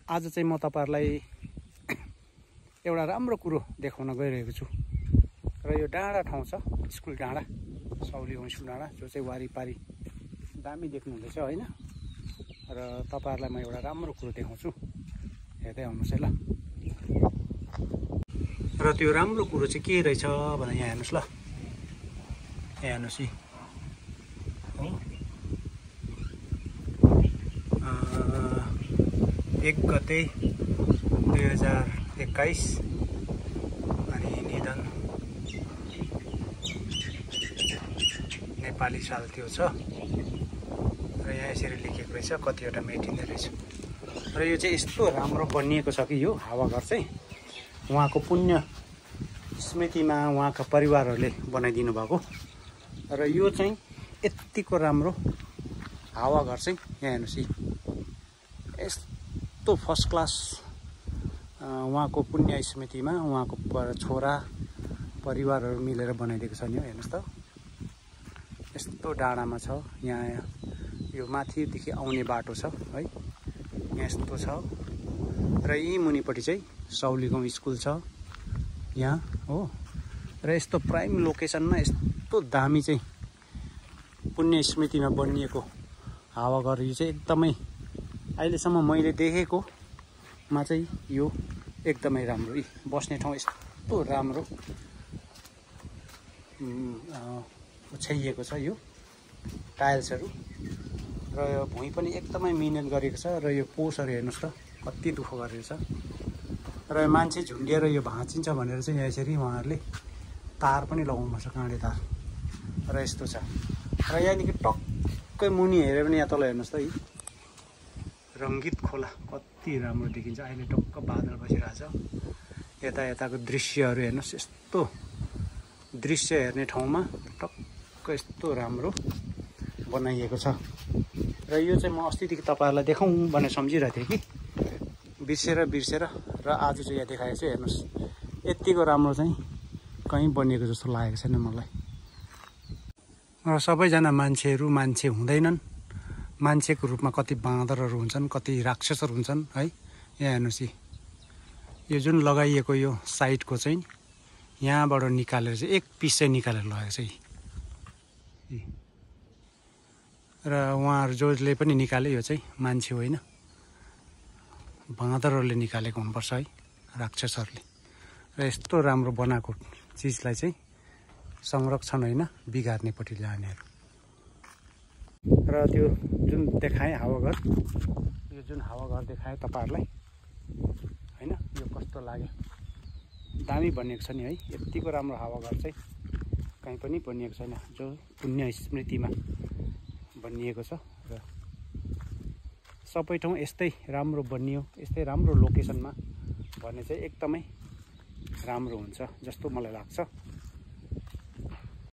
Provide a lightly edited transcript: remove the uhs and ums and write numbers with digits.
आज चाहिँ म तपाईहरुलाई एउटा राम्रो कुरो देखाउन गइरहेको छु र यो डाँडा ठाउँ छ स्कुल डाँडा सौली होम स्कुल डाँडा जो चाहिँ वारिपारी दामी देख्नु हुँदैछ हैन र तपाईहरुलाई म एउटा राम्रो कुरो देखाउँछु हेर्दै आउनुस् है ल र त्यो राम्रो कुरो चाहिँ के रहेछ भने यहाँ हेर्नुस् ल यहाँ हेर्नुस् है 1 गते 2021 अनि निधन नेपाली साल त्यो छ र यहाँ यसरी लेखेको रहेछ कतिवटा मेटिँदै रहेछ र यो चाहिँ यस्तो राम्रो बनिएको छ कि यो हावाघर चाहिँ उहाँको पुण्य स्मृतिमा उहाँका परिवारहरूले बनाइदिनु भएको र यो चाहिँ यतिको राम्रो हावाघर चाहिँ यहाँ हेर्नुस् है यस्तो फर्स्ट क्लास उहाँको पुण्य स्मृतिमा उहाँको छोरा परिवारहरू मिलेर बनाइदिएको छ नि हेर्नुस् त यस्तो डाँडामा छ यहाँ यो माथिदेखि आउने बाटो छ है यहाँ यस्तो छ र यही मुनिपट्टि चाहिँ सौली गाउँ स्कुल छ यहाँ हो र यस्तो प्राइम लोकेसनमा यस्तो दामी चाहिँ पुण्य स्मृतिमा बनिएको हावाघर यो चाहिँ एकदमै अहिलेसम्म मैले देखेकोमा चाहिँ यो एकदमै राम्रो बस्ने ठाउँ यस्तो राम्रो ओछ्याइएको छ यो टाइल्सहरू र यो भुइँ पनि एकदमै मिहिनेत गरेको छ र यो पोसहरू हेर्नुस् त कति दुःख गरेको छ र मान्छे झुन्डिएर यो भाँचिन्छ भनेर चाहिँ यहाँ यसरी उहाँहरूले तार पनि लगाउनुपर्छ काँडे तार र यस्तो छ र यहाँदेखि टक्कै मुनि हेऱ्यो भने यहाँ तल हेर्नुहोस् त रङ्गित खोला कति राम्रो देखिन्छ अहिले टक्क बादल बसिरहेछ यताको दृश्यहरू हेर्नुहोस् यस्तो दृश्य हेर्ने ठाउँमा टक्क यस्तो राम्रो बनाइएको छ र यो चाहिँ म अस्तिदेखि तपाईहरुलाई देखाउँ भनेर सम्झिरहेको थिएँ कि बिर्सेर र आज चाहिँ यहाँ देखाएको छु हेर्नुहोस् यतिको राम्रो चाहिँ कहीँ बनिएको जस्तो लागेको छैन मलाई र सबैजना मान्छेहरू मान्छे हुँदैनन् मान्छेको रूपमा कति बाँदरहरू हुन्छन् कति राक्षसहरू हुन्छन् है यहाँ हेर्नुहोस् यो जुन लगाइएको यो साइडको चाहिँ यहाँबाट निकालेर चाहिँ एक पिस चाहिँ निकालेर लगाएको छ र उहाँहरू जसले पनि निकाले यो चाहिँ मान्छे होइन बाँदरहरूले निकालेको हुनुपर्छ है राक्षसहरूले र यस्तो राम्रो बनाएको चिजलाई चाहिँ संरक्षण होइन बिगार्नेपट्टि जानेहरू र त्यो जुन देखाएँ हावाघर यो जुन हावाघर देखाएँ तपाईहरुलाई हैन यो कस्तो लाग्यो दामी बनिएको छ नि है यतिको राम्रो हावाघर चाहिँ कहीँ पनि बनिएको छैन जो पुण्य स्मृतिमा बनिएको छ र सबै ठाउँ यस्तै राम्रो बनियो यस्तै राम्रो लोकेसनमा भने चाहिँ एकदमै राम्रो हुन्छ जस्तो मलाई लाग्छ